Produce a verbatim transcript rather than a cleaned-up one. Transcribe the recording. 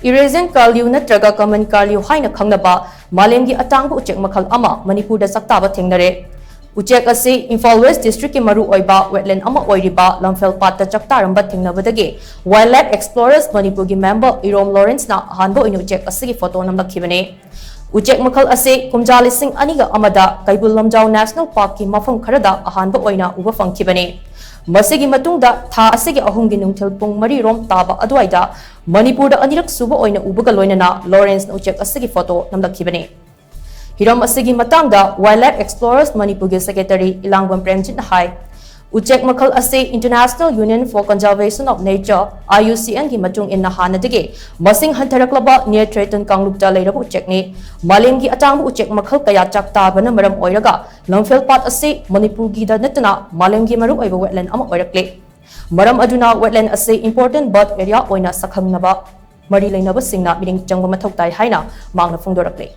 Eurasian curlew ꯅꯠꯇ꯭ꯔꯒ common curlew ꯍꯥꯏꯅ ꯈꯪꯅꯕ ꯃꯥꯂꯦꯝꯒꯤ ꯑꯇꯥꯡꯕ ꯎꯆꯦꯛ ꯃꯈꯜ ꯑꯃ ꯃꯅꯤꯄꯨꯔꯗ ꯆꯥꯛꯇꯥꯕ ꯊꯦꯡꯅꯔꯦ꯫ ꯎꯆꯦꯛ ꯑꯁꯤ ꯏꯝꯐꯥꯜ ꯋꯦꯁ ꯗꯤꯁꯇ꯭ꯔꯤꯛꯀꯤ ꯃꯔꯨꯑꯣꯏꯕ wetland ꯑꯃ ꯑꯣꯏꯔꯤꯕ ꯂꯝꯐꯦꯜ ꯄꯥꯠꯇ ꯆꯥꯛꯇꯥꯔꯝꯕ ꯊꯦꯡꯅꯕꯗꯒꯤ Wildlife Explorers ꯃꯅꯤꯄꯨꯔꯒꯤ ꯃꯦꯝꯕꯔ ꯏꯔꯣꯝ ꯂꯣꯔꯦꯟꯁꯅ ꯑꯍꯥꯟꯕ ꯑꯣꯏꯅ ꯎꯆꯦꯛ ꯑꯁꯤꯒꯤ ꯐꯣꯇꯣ ꯅꯝꯂꯛꯈꯤꯕꯅꯤ꯫ ꯎꯆꯦꯛ ꯃꯈꯜ ꯑꯁꯤ ꯀꯨꯝꯖꯥ ꯂꯤꯁꯤꯡ ꯑꯅꯤꯒ ꯑꯃꯗ ꯀꯩꯕꯨꯜ ꯂꯝꯖꯥꯎ ꯅꯦꯁꯅꯦꯜ ꯄꯥꯔꯛꯀꯤ ꯃꯐꯝ ꯈꯔꯗ ꯑꯍꯥꯟꯕ ꯑꯣꯏꯅ ꯎꯕ ꯐꯪꯈꯤꯕꯅꯤ꯫ ꯃꯁꯤꯒꯤ ꯃꯇꯨꯡꯗ ꯊꯥ ꯑꯁꯤꯒꯤ ꯑꯍꯨꯝꯒꯤ ꯅꯨꯡꯊꯤꯜ ꯄꯨꯡ ꯃꯔꯤ ꯔꯣꯝ ꯇꯥꯕ ꯑꯗꯨꯋꯥꯏꯗ ꯃꯅꯤꯄꯨꯔꯗ ꯑꯅꯤꯔꯛ ꯁꯨꯕ ꯑꯣꯏꯅ ꯎꯕꯒ ꯂꯣꯏꯅꯅ ꯂꯣꯔꯦꯟꯁꯅ ꯎꯆꯦꯛ ꯑꯁꯤꯒꯤ ꯐꯣꯇꯣ ꯅꯝꯂꯛꯈꯤꯕꯅꯤ꯫ ꯍꯤꯔꯝ ꯑꯁꯤꯒꯤ ꯃꯇꯥꯡꯗ Wildlife Explorers ꯃꯅꯤꯄꯨꯔꯒꯤ ꯁꯦꯀ꯭ꯔꯦꯇꯔꯤ ꯏꯂꯥꯡꯕꯝ ꯄ꯭ꯔꯦꯝꯖꯤꯠꯅ ꯍꯥꯏ, ꯎꯆꯦꯛ ꯃꯈꯜ ꯑꯁꯤ International Union for Conservation of Nature, IUCN ꯒꯤ ꯃꯇꯨꯡ ꯏꯟꯅ ꯍꯥꯟꯅꯗꯒꯤ ꯃꯁꯤꯡ ꯍꯟꯊꯔꯛꯂꯕ near threaten ꯀꯥꯡꯂꯨꯞꯇ ꯂꯩꯔꯕ ꯎꯆꯦꯛꯅꯤ꯫ ꯃꯥꯂꯦꯝꯒꯤ ꯑꯇꯥꯡꯕ ꯎꯆꯦꯛ ꯃꯈꯜ ꯀꯌꯥ ꯆꯥꯛ ꯇꯥꯕꯅ ꯃꯔꯝ ꯑꯣꯏꯔꯒ ꯂꯝꯐꯦꯜ ꯄꯥꯠ ꯑꯁꯤ ꯃꯅꯤꯄꯨꯔꯒꯤꯗ ꯅꯠꯇꯅ ꯃꯥꯂꯦꯝꯒꯤ ꯃꯔꯨꯑꯣꯏꯕ wetland ꯑꯃ ꯑꯣꯏꯔꯛꯂꯤ꯫ ꯃꯔꯝ ꯑꯗꯨꯅ wetland ꯑꯁꯤ important bird area ꯑꯣꯏꯅ ꯁꯛꯈꯪꯅꯕ ꯃꯔꯤ ꯂꯩꯅꯕꯁꯤꯡꯅ ꯃꯤꯠꯌꯦꯡ ꯆꯪꯕ ꯃꯊꯧ ꯇꯥꯏ ꯍꯥꯏꯅ ꯃꯍꯥꯛꯅ ꯐꯣꯡꯗꯣꯔꯛꯂꯤ꯫